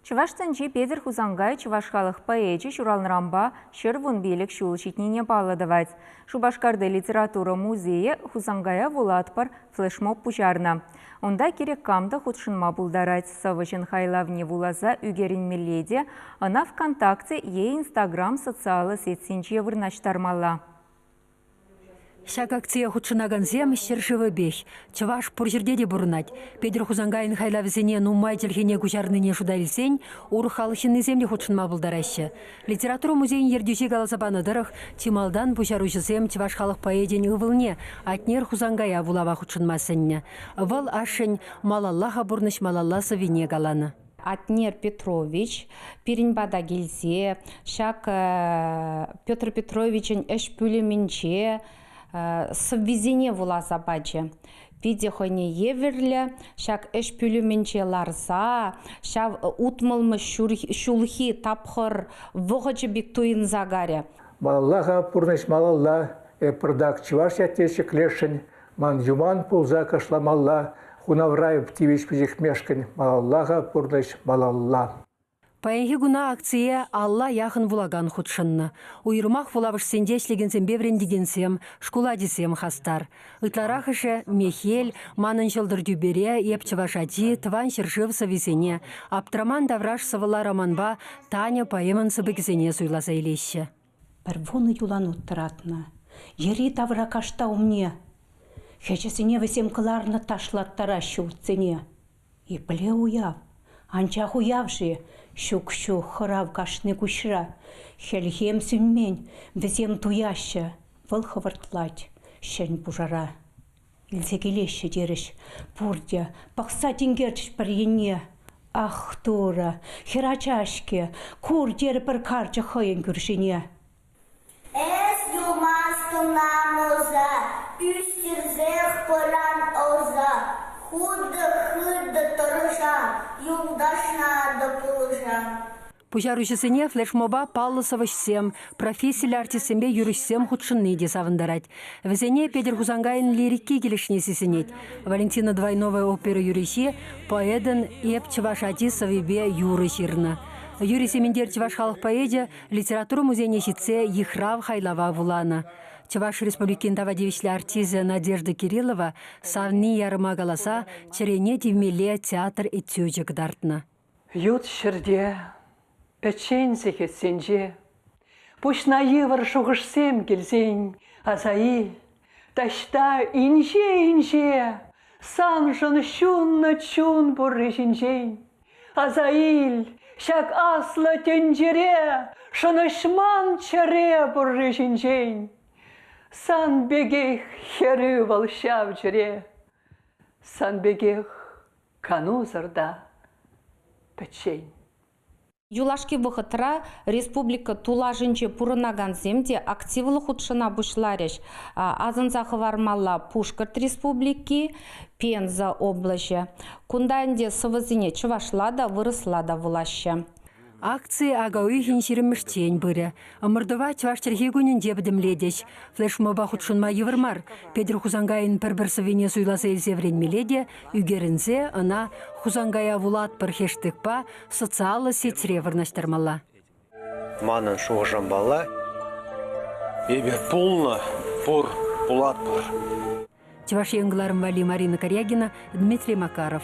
Чӑваш тӗнчи Петӗр Хусанкай чӑваш халӑх поэчӗ ҫуралнӑранпа 115 ҫул ҫитнине паллӑ тӑвать. Шупашкарти литература музейӗ «Хусанкая вулатпӑр» флешмоб пуҫарнӑ. Унта кирек кам та хутшӑнма пултарать. Сӑвӑҫӑн хайлавне вуласа ӳкерӗнмелле те ӑна ВКонтакте е Инстаграм социаллӑ сетьсенче вырнаҫтармалла. Ҫак акцие хутшӑнакансем ҫӗршывӗпех, чӑваш пур ҫӗрте те пурӑнать. Петӗр Хусанкайӑн хайлавӗсене нумай чӗлхене куҫарнине шута илсен урӑх халӑх ҫыннисем те хутшӑнма пултараҫҫӗ. Литература музейӗн ертӳҫи каласа панӑ тӑрӑх, чи малтан пуҫаруҫӑсем чӑваш халӑх поэчӗн ывӑлне Атнер Хусанкая вулава хутшӑнма сӗннӗ. Вӑл ашшӗн «Малалла-ха пурнӑҫ малалла» сӑввине каланӑ. Атнер Петрович пирӗн пата килсе ҫак Петр Петровичӑн ӗҫ пӳлӗмӗнче сӑввисене вуласа пачӗ. Питӗ хӑйне евӗрлӗ ҫак ӗҫ пӳлӗмӗнче ларса ҫав утмӑлмӗш ҫулхи тапхӑр вӑхӑчӗ пек туйӑнса карӗ. Малалла-ха пурнӑҫ малалла, эп пӑртак чӑваш ятне ҫӗклесшӗн, Ман юман пулса кӑшламалла, хунавра тивӗҫ пиҫӗхмешкӗн малалла-ха пурнӑҫ малалла. Паянхи куна акцие алла яхӑн вулакан хутшӑннӑ. Уйрӑмах вулавӑшсенче ӗҫлекенсемпе вӗрентекенсем, шкул ачисем хастар. Ытларахӑшӗ Мехел, Манӑн ҫӑлтӑр тӳпере, Эп чӑваш ачи, Тӑван ҫӗршыв сӑввисене, Аптраман тавраш сӑвӑлла романпа Таня поэмӑн сыпӑкӗсене суйласа илеҫҫӗ. Пӗр вунӑ юланут тӑратнӑ. Йӗри-тавра кашта умне. Хӗҫӗсене вӗсем кӑларнӑ ташлаттараҫҫӗ утсене. Епле уяв? Анчах уяв-ши? Ҫук-ҫук, хӑрав кашни куҫра. Хӗлхем сӳнмен, вӗсем туяҫҫӗ. Вӑл хӑвӑртлать ҫӗн пушара. Илсе килеҫҫӗ терӗҫ пурте, пӑхса тинкерчӗҫ пӗр енне. Ах, Турӑ, хӗрача-ҫке, кур терӗ пӗр карчӑк хӑйӗн кӳршине. Эс юлмастӑн намӑса, ӳстерсех пыран ӑса, хытӑ-хытӑ тӑрӑшан, юлташна та пулӑшан. Пуҫаруҫӑсене флешмоба паллӑ сӑвӑҫсем, профессиллӗ артистсемпе юрӑҫсем хутшӑнни те савӑнтарать. Вӗсене Петӗр Хусанкайӑн лирики килӗшни сисӗнет. Валентина Двойнова опера юрӑҫи поэтӑн «Эп чӑваш ачи» сӑввипе юрӑ ҫырнӑ. Юрий Сементер чӑваш халӑх поэчӗ литература музейне ҫитсе йыхрав хайлава вуланӑ. Чӑваш Республикин тава тивӗҫлӗ артисчӗ Надежда Кириллова «Савни» ярӑма каласа чӗрене тивмелле театр этючӗ кӑтартнӑ. Ют ҫӗрте, пӗччен сехетсенче, пуҫна йывӑр шухӑшсем килсен аса ил, таҫта инҫе-инҫе саншӑн ҫуннӑ чун пурри ҫинчен. Аса ил, ҫак аслӑ тӗнчере шӑнӑҫман чӗре пурри ҫинчен. Сан пекех хӗрӳ вӑл ҫав чӗре, сан пекех канусӑр та пӗччен. Юлашки вӑхӑтра республика тулашӗнче пурӑнакансем те активлӑ хутшӑна пуҫларӗҫ. Асӑнса хӑвармалла Пушкӑрт Республики, Пенза облаҫӗ. Кунта ӗнтӗ сӑвӑсене чӑвашла та, вырӑсла та вулаҫҫӗ. Акци ака уйӑхӗн ҫирӗммӗшчен пырӗ. Ӑмӑртӑва Чӑваш чӗлхи кунӗнче пӗтӗмлетӗҫ. Флешмоба хутшӑнма йывӑр мар. Петӗр Хусанкайӑн пӗр-пӗр сӑввине суйласа илсе вӗренмелле те ӳкерӗнсе ӑна «Хусанкая вулатпӑр» хештегпа социаллӑ сетьре вырнаҫтармалла. Манӑн шухӑшӑмпала эпир пулнӑ, пур, пулатпӑр. Чӑваш Ен кӑларӑм валли Марина Карягина, Дмитрий Макаров.